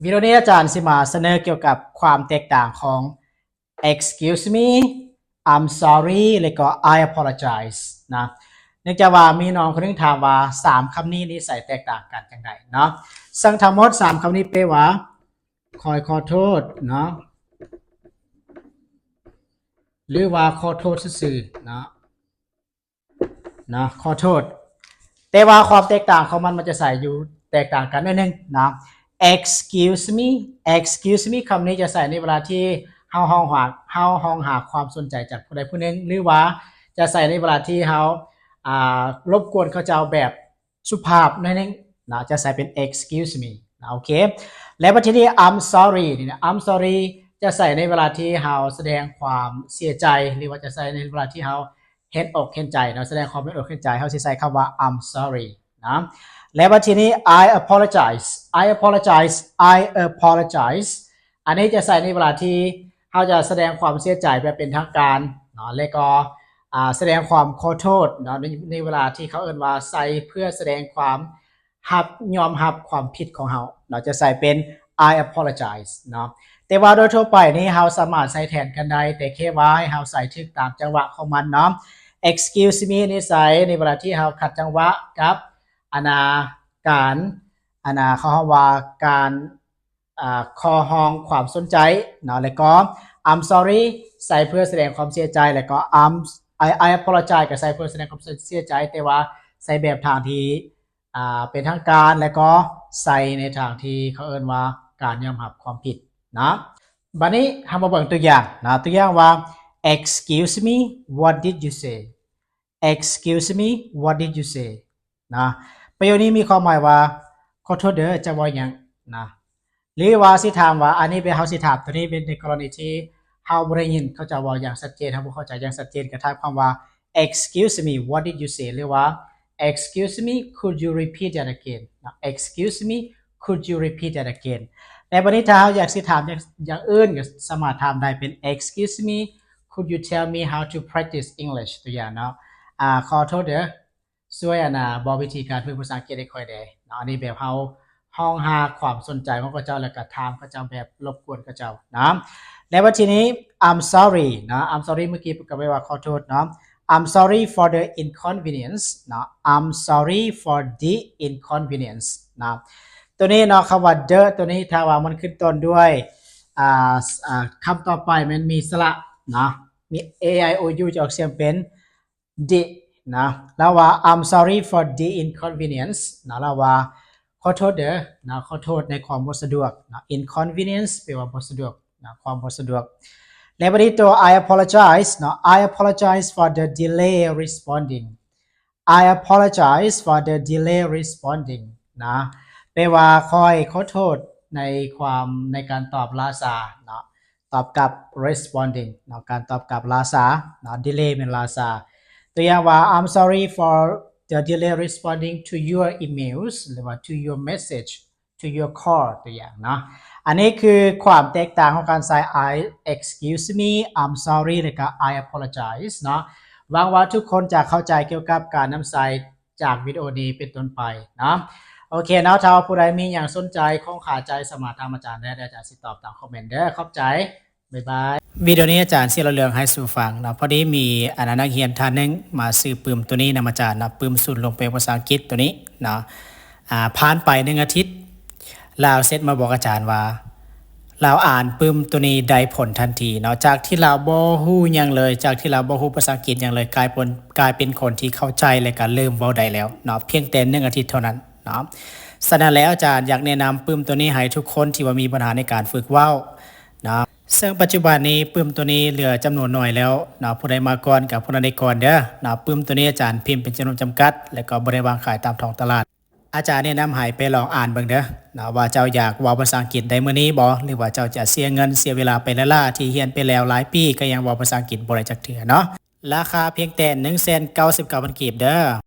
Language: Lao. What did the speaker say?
ວິດີໂອນີ້ອາຈານຊິມາສະເໜີກ່ຽວກັບຄວາມແຕກຕ່າງຂອງ excuse me, I'm sorry ແລະກໍ I apologize ນະ. ເນື່ອງຈາກວ່າມີນ້ອງຄົນໜຶ່ງຖາມວ່າ ສາມຄຳນີ້ນິໄສແຕກຕ່າງກັນຈັ່ງໃດເນາະ. ເຊິ່ງທັງໝົດສາມຄຳນີ້ແປວ່າ ຂ້ອຍຂໍໂທດເນາະ ຫຼືວ່າຂໍໂທດຊື່ໆເນາະ. ເນາະ ຂໍໂທດ. ແຕ່ວ່າຄວາມແຕກຕ່າງຂອງມັນ ມັນຈະໃຊ້ຢູ່ແຕກຕ່າງກັນໜ້ອຍໜຶ່ງເນາະ. Excuse me, excuse me ຄຳນີ້ຈະໃຊ້ໃນເວລາທີ່ເຮົາຮ້ອງຫາ ເຮົາຮ້ອງຫາຄວາມສົນໃຈຈາກຜູ້ໃດຜູ້ໜຶ່ງ ຫຼືວ່າຈະໃຊ້ໃນເວລາທີ່ເຮົາ ອ່າ ລົບກວນເຂົາເຈົ້າແບບສຸພາບໜ້ອຍໜຶ່ງເນາະ ຈະໃຊ້ເປັນ excuse me ເນາະ. ໂອເຄ ແລະບັດທີນີ້ I'm sorry ນີ້ນະ I'm sorry ຈະໃຊ້ໃນເວລາທີ່ເຮົາສະແດງຄວາມເສຍໃຈ ຫຼືວ່າຈະໃຊ້ໃນເວລາທີ່ເຮົາ ເຫັນອົກເຫັນໃຈເນາະ ສະແດງຄວາມເຫັນອົກເຫັນໃຈ ເຮົາຊິໃຊ້ຄຳວ່າ I'm sorry ນະ. ແລະບັດທີນີ້ I apologize, I apologize, I apologize ອັນນີ້ຈະໃຊ້ໃນເວລາທີ່ເຮົາຈະສະແດງຄວາມເສຍໃຈແບບເປັນທາງການເນາະ ແລະກໍ ອ່າ ສະແດງຄວາມຂໍໂທດເນາະ ໃນ ໃນເວລາທີ່ເຂົາເອີ້ນວ່າໃຊ້ເພື່ອສະແດງຄວາມ ຮັບ ຍອມຮັບຄວາມຜິດຂອງເຮົາເນາະ ຈະໃຊ້ເປັນ I apologize ເນາະ. ແຕ່ວ່າໂດຍທົ່ວໄປນີ້ເຮົາສາມາດໃຊ້ແທນກັນໄດ້ ແຕ່ແຄ່ວ່າໃຫ້ເຮົາໃຊ້ຖືກຕາມຈັງຫວະຂອງມັນເນາະ. Excuse me ນີ້ໃຊ້ໃນເວລາທີ່ເຮົາຂັດຈັງຫວະກັບ ອັນນ່າ ການ ອັນນ່າ ເຂົາເອີ້ນວ່າການ ອ່າ ຂໍຮ້ອງຄວາມສົນໃຈເນາະ ແລ້ວກໍ I'm sorry ໃຊ້ເພື່ອສະແດງຄວາມເສຍໃຈ ແລ້ວກໍ I'm I I apologize ກໍໃຊ້ເພື່ອສະແດງຄວາມເສຍໃຈ ແຕ່ວ່າໃຊ້ແບບທາງທີ່ ອ່າ ເປັນທາງການ ແລ້ວກໍໃຊ້ໃນທາງທີ່ເຂົາເອີ້ນວ່າການຍອມຮັບຄວາມຜິດເນາະ. ບັດນີ້ເຮົາມາເບິ່ງຕົວຢ່າງເນາະ ຕົວຢ່າງວ່າ Excuse me, what did you say? Excuse me, what did you say? ນະ ປະໂຫຍກນີ້ມີຄວາມໝາຍວ່າ ຂໍໂທດເດີ ເຈົ້າເວົ້າຫຍັງ? ນະ ຫຼືວ່າຊິຖາມວ່າ ອັນນີ້ເປັນ ເຮົາຊິຖາມ ຕົວນີ້ເປັນໃນກໍລະນີທີ່ເຮົາບໍ່ໄດ້ຍິນເຂົາເຈົ້າເວົ້າຢ່າງຊັດເຈນ ເຮົາບໍ່ເຂົ້າໃຈຢ່າງຊັດເຈນ ກໍຖາມຄຳວ່າ Excuse me, what did you say? ຫຼືວ່າ Excuse me, could you repeat that again? ນະ Excuse me, could you repeat that again? ແລະບັດນີ້ຖ້າເຮົາຢາກຊິຖາມຢ່າງ ຢ່າງອື່ນ ກໍສາມາດຖາມໄດ້ເປັນ Excuse me, could you tell me how to practice English? ຕົວຢ່າງເນາະ ອ່າ ຂໍໂທດເດີ ຊ່ວຍ ອັນນ່າ ບອກວິທີການຝຶກພາສາອັງກິດໃຫ້ຂ້ອຍແດ່ເນາະ. ອັນນີ້ແບບເຮົາຮ້ອງຫາຄວາມສົນໃຈຂອງເຂົາເຈົ້າ ແລ້ວກໍຖາມເຂົາເຈົ້າແບບລົບກວນເຂົາເຈົ້າເນາະ. ແລ້ວບັດທີນີ້ I'm sorry ເນາະ I'm sorry ເມື່ອກີ້ກໍແປວ່າຂໍໂທດເນາະ. I'm sorry for the inconvenience ເນາະ I'm sorry for the inconvenience ເນາະ. ຕົວນີ້ເນາະ ຄຳວ່າ the ຕົວນີ້ ຖ້າວ່າມັນຂຶ້ນຕົ້ນດ້ວຍ ອ່າ ອ່າ ຄຳຕໍ່ໄປແມ່ນມີສະຫຼະເນາະ ມີ A I O U ຈະອອກສຽງເປັນ the ນະ ລາວວ່າ I'm sorry for the inconvenience ນະ ລາວວ່າ ຂໍໂທດເດີ ນະ ຂໍໂທດໃນຄວາມບໍ່ສະດວກນະ inconvenience ແປວ່າບໍ່ສະດວກນະ ຄວາມບໍ່ສະດວກ. ແລະບັດນີ້ຕົວ I apologize ເນາະ I apologize for the delay responding, I apologize for the delay responding ນະ ແປວ່າ ຂ້ອຍຂໍໂທດໃນຄວາມ ໃນການຕອບລ່າຊ້າເນາະ ຕອບກັບ responding ເນາະ ການຕອບກັບລ່າຊ້າເນາະ delay ແມ່ນລ່າຊ້າ. ຕົວຢ່າງວ່າ I'm sorry for the delay responding to your emails ຫຼືວ່າ to your message, to your call ຕົວຢ່າງເນາະ. ອັນນີ້ຄືຄວາມແຕກຕ່າງຂອງການໃຊ້ I excuse me, I'm sorry ແລະກະ I apologize ເນາະ. ຫວັງວ່າທຸກຄົນຈະເຂົ້າໃຈກ່ຽວກັບການນຳໃຊ້ ຈາກວິດີໂອນີ້ເປັນຕົ້ນໄປເນາະ. ໂອເຄເນາະ ຖ້າວ່າຜູ້ໃດມີຫຍັງສົນໃຈ ຂ້ອງຄາໃຈ ສາມາດຖາມອາຈານໄດ້ ແລະອາຈານຊິຕອບຕາມຄອມເມັນເດີ. ຂອບໃຈ ບາຍບາຍ. ວິດີໂອນີ້ອາຈານຊິເລົ່າເລື່ອງໃຫ້ສູ່ຟັງເນາະ. ພໍດີມີ ອັນ ນັກຮຽນທ່ານໜຶ່ງມາຊື້ປຶ້ມໂຕນີ້ນຳອາຈານເນາະ, ປຶ້ມສູນລົງແປພາສາອັງກິດໂຕນີ້ເນາະ. ອາ ຜ່ານໄປໜຶ່ງອາທິດ ລາວເຊັດມາບອກອາຈານວ່າ ລາວອ່ານປຶ້ມໂຕນີ້ໄດ້ຜົນທັນທີເນາະ, ຈາກທີ່ລາວບໍ່ຮູ້ຫຍັງເລີຍ, ຈາກທີ່ລາວບໍ່ຮູ້ພາສາອັງກິດຫຍັງເລີຍ, ກາຍເປັນ ກາຍເປັນຄົນທີ່ເຂົ້າໃຈ ແລະກະເລີ່ມເວົ້າໄດ້ແລ້ວເນາະ, ພຽງແຕ່ໜຶ່ງອາທິດເທົ່ານັ້ນເນາະ. ສະນັ້ນແລ້ວ ອາຈານຢາກແນະນຳປຶ້ມໂຕນີ້ໃຫ້ທຸກຄົນທີ່ວ່າມີບັນຫາໃນການຝຶກເວົ້າເນາະ. ເຊິ່ງປັດຈຸບັນນີ້ປຶ້ມໂຕນີ້ເຫຼືອຈຳນວນໜ້ອຍແລ້ວເນາະ, ຜູ້ໃດມາກ່ອນກະຜູ້ນັ້ນໄດ້ກ່ອນເດີເນາະ. ປຶ້ມໂຕນີ້ອາຈານພິມເປັນຈຳນວນຈຳກັດ ແລະກໍບໍ່ໄດ້ວາງຂາຍຕາມທ້ອງຕະຫຼາດ. ອາຈານແນະນຳໃຫ້ໄປລອງອ່ານເບິ່ງເດີເນາະ ວ່າເຈົ້າຢາກເວົ້າພາສາອັງກິດໄດ້ມື້ນີ້ບໍ່ ຫຼືວ່າເຈົ້າຈະເສຍເງິນເສຍເວລາໄປລ້າໆ ທີ່ຮຽນໄປແລ້ວຫຼາຍປີ ກໍຍັງເວົ້າພາສາອັງກິດບໍ່ໄດ້ຈັກເທື່ອເນາະ. ລາຄາພຽງແຕ່ໜຶ່ງແສນເກົ້າສິບເກົ້າພັນກີບເດີ.